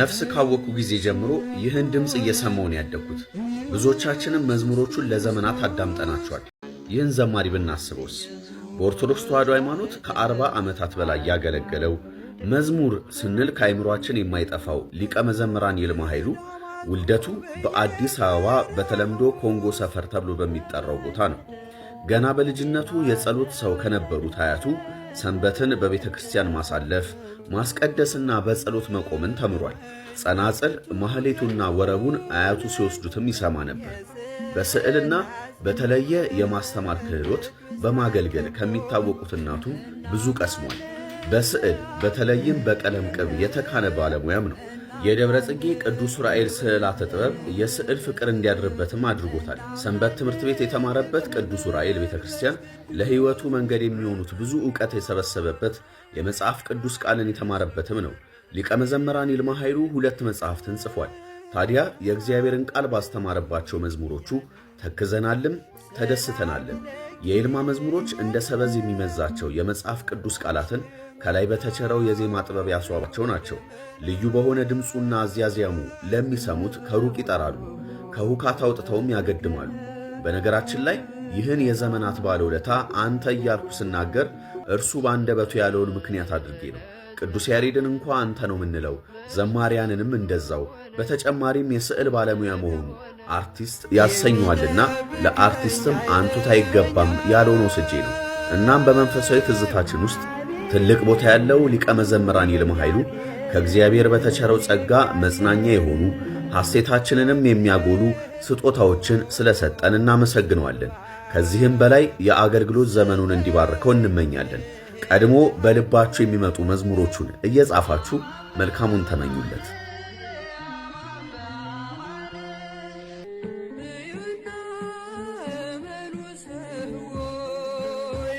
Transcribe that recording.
ነፍስ ካወቅኩ ጊዜ ጀምሮ ይህን ድምፅ እየሰማሁ ነው ያደግኩት። ብዙዎቻችንም መዝሙሮቹን ለዘመናት አዳምጠናቸዋል። ይህን ዘማሪ ብናስበውስ? በኦርቶዶክስ ተዋሕዶ ሃይማኖት ከ40 ዓመታት በላይ ያገለገለው፣ መዝሙር ስንል ከአይምሯችን የማይጠፋው ሊቀ መዘምራን ይልማ ኃይሉ ውልደቱ በአዲስ አበባ በተለምዶ ኮንጎ ሰፈር ተብሎ በሚጠራው ቦታ ነው። ገና በልጅነቱ የጸሎት ሰው ከነበሩት አያቱ ሰንበትን በቤተ ክርስቲያን ማሳለፍ፣ ማስቀደስና በጸሎት መቆምን ተምሯል። ጸናጽል፣ ማህሌቱና ወረቡን አያቱ ሲወስዱትም ይሰማ ነበር። በስዕልና በተለየ የማስተማር ክህሎት በማገልገል ከሚታወቁት እናቱ ብዙ ቀስሟል። በስዕል በተለይም በቀለም ቅብ የተካነ ባለሙያም ነው። የደብረ ጽጌ ቅዱስ ዑራኤል ስዕላተ ጥበብ የስዕል ፍቅር እንዲያድርበትም አድርጎታል። ሰንበት ትምህርት ቤት የተማረበት ቅዱስ ዑራኤል ቤተ ክርስቲያን ለሕይወቱ መንገድ የሚሆኑት ብዙ ዕውቀት የሰበሰበበት፣ የመጽሐፍ ቅዱስ ቃልን የተማረበትም ነው። ሊቀ መዘምራን ይልማ ኃይሉ ሁለት መጽሐፍትን ጽፏል። ታዲያ የእግዚአብሔርን ቃል ባስተማረባቸው መዝሙሮቹ ተክዘናልም ተደስተናልም። የይልማ መዝሙሮች እንደ ሰበዝ የሚመዛቸው የመጽሐፍ ቅዱስ ቃላትን ከላይ በተቸረው የዜማ ጥበብ ያስዋባቸው ናቸው። ልዩ በሆነ ድምፁና አዝያዝያሙ ለሚሰሙት ከሩቅ ይጠራሉ፣ ከሁካታ አውጥተውም ያገድማሉ። በነገራችን ላይ ይህን የዘመናት ባለውለታ አንተ እያልኩ ስናገር እርሱ በአንደበቱ ያለውን ምክንያት አድርጌ ነው። ቅዱስ ያሬድን እንኳ አንተ ነው የምንለው፣ ዘማሪያንንም እንደዛው። በተጨማሪም የስዕል ባለሙያ መሆኑ አርቲስት ያሰኘዋልና ለአርቲስትም አንቱታ አይገባም ያለውን ወስጄ ነው። እናም በመንፈሳዊ ትዝታችን ውስጥ ትልቅ ቦታ ያለው ሊቀ መዘምራን ይልማ ኃይሉ ከእግዚአብሔር በተቸረው ጸጋ መጽናኛ የሆኑ፣ ሐሴታችንንም የሚያጎሉ ስጦታዎችን ስለሰጠን እናመሰግነዋለን። ከዚህም በላይ የአገልግሎት ዘመኑን እንዲባርከው እንመኛለን። ቀድሞ በልባችሁ የሚመጡ መዝሙሮቹን እየጻፋችሁ መልካሙን ተመኙለት።